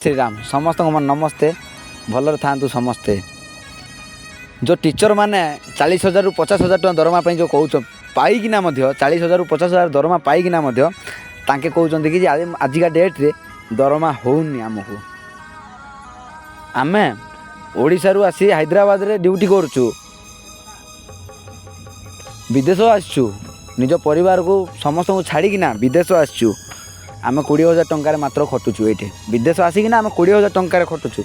ଶ୍ରୀରାମ। ସମସ୍ତଙ୍କୁ ମୋର ନମସ୍ତେ। ଭଲରେ ଥାଆନ୍ତୁ ସମସ୍ତେ। ଯେଉଁ ଟିଚର୍ ମାନେ 40,000ରୁ 50,000 ଟଙ୍କା ଦରମା ପାଇଁ ଯେଉଁ କହୁଛ ପାଇକିନା ମଧ୍ୟ, 40,000ରୁ 50,000 ଦରମା ପାଇକିନା ମଧ୍ୟ ତାଙ୍କେ କହୁଛନ୍ତି କି ଯେ ଆଜିକା ଡେଟ୍ରେ ଦରମା ହେଉନି ଆମକୁ। ଆମେ ଓଡ଼ିଶାରୁ ଆସି ହାଇଦ୍ରାବାଦରେ ଡ୍ୟୁଟି କରୁଛୁ, ବିଦେଶ ଆସିଛୁ, ନିଜ ପରିବାରକୁ ସମସ୍ତଙ୍କୁ ଛାଡ଼ିକିନା ବିଦେଶ ଆସିଛୁ। ଆମେ 20,000 ଟଙ୍କାରେ ମାତ୍ର ଖଟୁଛୁ ଏଇଠି। ବିଦେଶ ଆସିକିନା ଆମେ 20,000 ଟଙ୍କାରେ ଖଟୁଛୁ।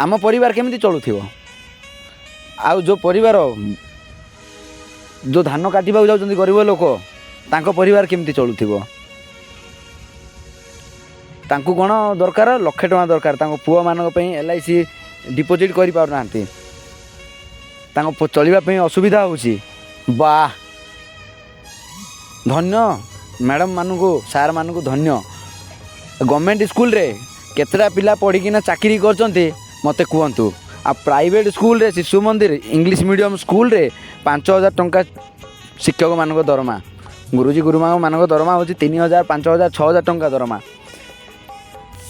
ଆମ ପରିବାର କେମିତି ଚଳୁଥିବ? ଆଉ ଯେଉଁ ପରିବାର ଯେଉଁ ଧାନ କାଟିବାକୁ ଯାଉଛନ୍ତି, ଗରିବ ଲୋକ, ତାଙ୍କ ପରିବାର କେମିତି ଚଳୁଥିବ? ତାଙ୍କୁ କ'ଣ ଦରକାର? ଲକ୍ଷେ ଟଙ୍କା ଦରକାର। ତାଙ୍କ ପୁଅମାନଙ୍କ ପାଇଁ ଏଲ୍ଆଇସି ଡିପୋଜିଟ୍ କରିପାରୁନାହାନ୍ତି। ତାଙ୍କ ଚଳିବା ପାଇଁ ଅସୁବିଧା ହେଉଛି। ବାଃ, ଧନ୍ୟ ମ୍ୟାଡ଼ାମମାନଙ୍କୁ, ସାର୍ମାନଙ୍କୁ ଧନ୍ୟ। ଗଭର୍ଣ୍ଣମେଣ୍ଟ ସ୍କୁଲରେ କେତେଟା ପିଲା ପଢ଼ିକିନା ଚାକିରି କରିଛନ୍ତି, ମୋତେ କୁହନ୍ତୁ। ଆଉ ପ୍ରାଇଭେଟ୍ ସ୍କୁଲରେ, ଶିଶୁ ମନ୍ଦିର, ଇଂଲିଶ ମିଡ଼ିୟମ୍ ସ୍କୁଲରେ 5000 ଟଙ୍କା ଶିକ୍ଷକମାନଙ୍କ ଦରମା, ଗୁରୁଜୀ ଗୁରୁମାମାନଙ୍କ ଦରମା ହେଉଛି 3000, 5000, 6000 ଟଙ୍କା ଦରମା।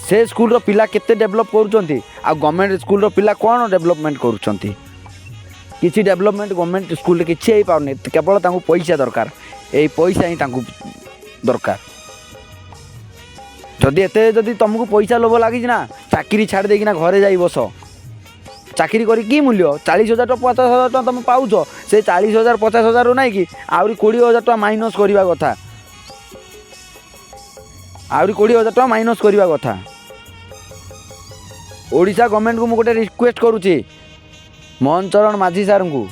ସେ ସ୍କୁଲର ପିଲା କେତେ ଡେଭଲପ୍ କରୁଛନ୍ତି? ଆଉ ଗଭର୍ଣ୍ଣମେଣ୍ଟ ସ୍କୁଲର ପିଲା କ'ଣ ଡେଭଲପମେଣ୍ଟ କରୁଛନ୍ତି? କିଛି ଡେଭଲପମେଣ୍ଟ ଗଭର୍ଣ୍ଣମେଣ୍ଟ ସ୍କୁଲରେ କିଛି ହେଇପାରୁନି। କେବଳ ତାଙ୍କୁ ପଇସା ଦରକାର। ଏଇ ପଇସା ହିଁ ତାଙ୍କୁ ଦରକାର। ଯଦି ଏତେ ଯଦି ତୁମକୁ ପଇସା ଲୋଭ ଲାଗିଛି ନା, ଚାକିରି ଛାଡ଼ି ଦେଇକିନା ଘରେ ଯାଇ ବସ। ଚାକିରି କରି କି ମୂଲ୍ୟ? 40,000 ଟଙ୍କା, 50,000 ଟଙ୍କା ତୁମେ ପାଉଛ। ସେ 40,000, 50,000ରୁ ନାଇଁ କି ଆହୁରି 20,000 ଟଙ୍କା ମାଇନସ୍ କରିବା କଥା। ଆହୁରି 20,000 ଟଙ୍କା ମାଇନସ୍ କରିବା କଥା। ଓଡ଼ିଶା ଗଭର୍ଣ୍ଣମେଣ୍ଟକୁ ମୁଁ ଗୋଟେ ରିକ୍ୱେଷ୍ଟ କରୁଛି, ମୋହନ ଚରଣ ମାଝୀ ସାର୍ଙ୍କୁ।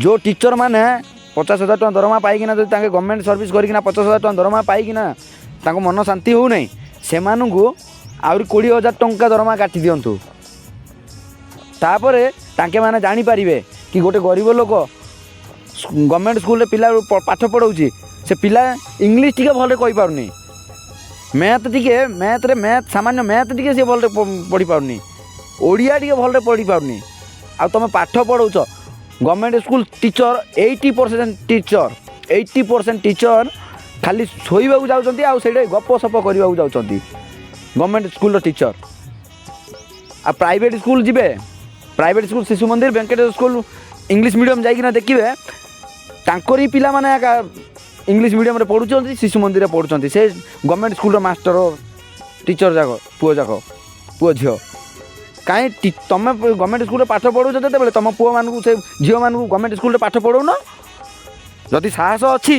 ଯେଉଁ ଟିଚର୍ ମାନେ 50,000 ଟଙ୍କା ଦରମା ପାଇକିନା, ଯଦି ତାଙ୍କେ ଗଭର୍ଣ୍ଣମେଣ୍ଟ ସର୍ଭିସ୍ କରିକିନା 50,000 ଟଙ୍କା ଦରମା ପାଇକିନା ତାଙ୍କ ମନ ଶାନ୍ତି ହେଉନାହିଁ, ସେମାନଙ୍କୁ ଆହୁରି 20,000 ଟଙ୍କା ଦରମା କାଟି ଦିଅନ୍ତୁ। ତାପରେ ତାଙ୍କେ ମାନେ ଜାଣିପାରିବେ କି ଗୋଟେ ଗରିବ ଲୋକ ଗଭର୍ଣ୍ଣମେଣ୍ଟ ସ୍କୁଲରେ ପିଲା ପାଠ ପଢ଼ଉଛି, ସେ ପିଲା ଇଂଲିଶ ଟିକେ ଭଲରେ କହିପାରୁନି, ମ୍ୟାଥ୍ ଟିକେ, ମ୍ୟାଥ୍ରେ ମ୍ୟାଥ୍, ସାମାନ୍ୟ ମ୍ୟାଥ୍ ଟିକେ ସିଏ ଭଲରେ ପଢ଼ିପାରୁନି, ଓଡ଼ିଆ ଟିକେ ଭଲରେ ପଢ଼ିପାରୁନି, ଆଉ ତୁମେ ପାଠ ପଢ଼ଉଛ। Government school teacher, 80% teacher, 80% teacher ଖାଲି ଶୋଇବାକୁ ଯାଉଛନ୍ତି ଆଉ ସେଇଠି ଗପ ସପ କରିବାକୁ ଯାଉଛନ୍ତି ଗଭର୍ଣ୍ଣମେଣ୍ଟ ସ୍କୁଲର ଟିଚର୍। ଆଉ ପ୍ରାଇଭେଟ୍ ସ୍କୁଲ ଯିବେ, ପ୍ରାଇଭେଟ୍ ସ୍କୁଲ, ଶିଶୁ ମନ୍ଦିର, ଭେଙ୍କଟେଶ୍ୱର ସ୍କୁଲ, ଇଂଲିଶ ମିଡ଼ିୟମ୍ ଯାଇକିନା ଦେଖିବେ, ତାଙ୍କରି ପିଲାମାନେ ଏକା ଇଂଲିଶ ମିଡ଼ିୟମରେ ପଢ଼ୁଛନ୍ତି, ଶିଶୁ ମନ୍ଦିରରେ ପଢ଼ୁଛନ୍ତି। ସେ ଗଭର୍ଣ୍ଣମେଣ୍ଟ ସ୍କୁଲର ମାଷ୍ଟର ଟିଚର୍ ଯାକ ପୁଅ ଯାକ, ପୁଅ ଝିଅ। କାହିଁ ତମେ ଗଭର୍ଣ୍ଣମେଣ୍ଟ ସ୍କୁଲରେ ପାଠ ପଢ଼ୁଛ ଯେତେବେଳେ, ତୁମ ପୁଅମାନଙ୍କୁ, ସେ ଝିଅମାନଙ୍କୁ ଗଭର୍ଣ୍ଣମେଣ୍ଟ ସ୍କୁଲରେ ପାଠ ପଢ଼ଉନ, ଯଦି ସାହସ ଅଛି।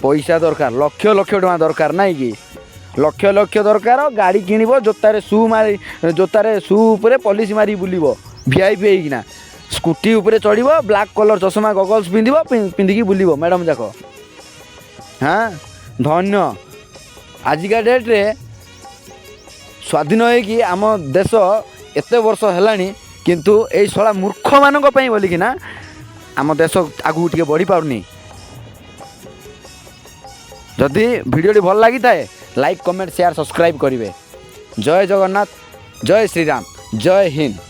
ପଇସା ଦରକାର, ଲକ୍ଷ ଲକ୍ଷ ଟଙ୍କା ଦରକାର, ନାଇଁ କି? ଲକ୍ଷ ଲକ୍ଷ ଦରକାର। ଗାଡ଼ି କିଣିବ, ଜୋତାରେ ସୁ ମାରି, ଜୋତାରେ ସୁ ଉପରେ ପଲିସ୍ ମାରି ବୁଲିବ ଭିଆଇପି ହେଇକିନା। ସ୍କୁଟି ଉପରେ ଚଢ଼ିବ, ବ୍ଲାକ୍ କଲର୍ ଚଷମା, ଗଗଲ୍ସ ପିନ୍ଧିବ, ପିନ୍ଧିକି ବୁଲିବ ମ୍ୟାଡ଼ାମ୍ ଯାକ। ହଁ, ଧନ୍ୟ। ଆଜିକା ଡେଟ୍ରେ ସ୍ୱାଧୀନ ହେଇକି ଆମ ଦେଶ ଏତେ ବର୍ଷ ହେଲାଣି, କିନ୍ତୁ ଏଇ ଶଳା ମୂର୍ଖମାନଙ୍କ ପାଇଁ ବୋଲିକିନା ଆମ ଦେଶ ଆଗକୁ ଟିକେ ବଢ଼ିପାରୁନି। ଯଦି ଭିଡ଼ିଓଟି ଭଲ ଲାଗିଥାଏ, ଲାଇକ୍, କମେଣ୍ଟ, ସେୟାର, ସବସ୍କ୍ରାଇବ୍ କରିବେ। ଜୟ ଜଗନ୍ନାଥ, ଜୟ ଶ୍ରୀରାମ, ଜୟ ହିନ୍ଦ।